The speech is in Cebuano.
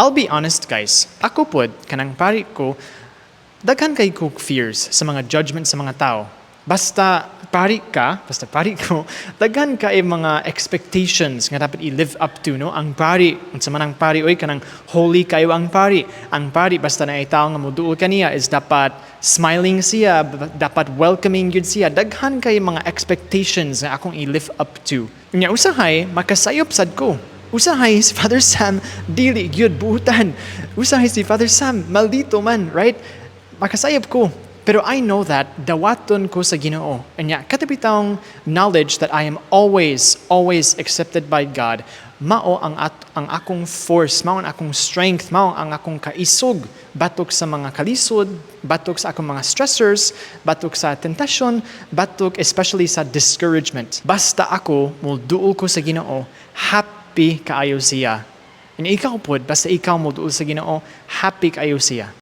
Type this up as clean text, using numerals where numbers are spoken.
I'll be honest, guys. Ako pod, kanang pari ko, daghan kay ko fears sa mga judgment sa mga tao. Basta pari ka, basta pari ko, daghan kay mga expectations nga dapat i-live up to, no? Ang pari, unsa man ang pari, oy, kanang holy kayo ang pari. Ang pari, basta naay tao nga moduol kaniya is dapat smiling siya, dapat welcoming gyud siya. Daghan kay mga expectations nga akong i-live up to. Unya usahay makasayop sad ko. Usahay si Father Sam dili gyud buutan. Usahay si Father Sam maldito man, right? Makasayop ko. Pero I know that dawaton ko sa Ginoo. Anya kato bitawng knowledge that I am always, always accepted by God. Mao ang akong force, mao ang akong strength, mao ang akong kaisog batok sa mga kalisod, batok sa akong mga stressors, batok sa tentasyon, batok especially sa discouragement. Basta ako moduol ko sa Ginoo, happy kaayo siya. And ikaw pod, basta ikaw moduol sa Ginoo, happy kaayo siya.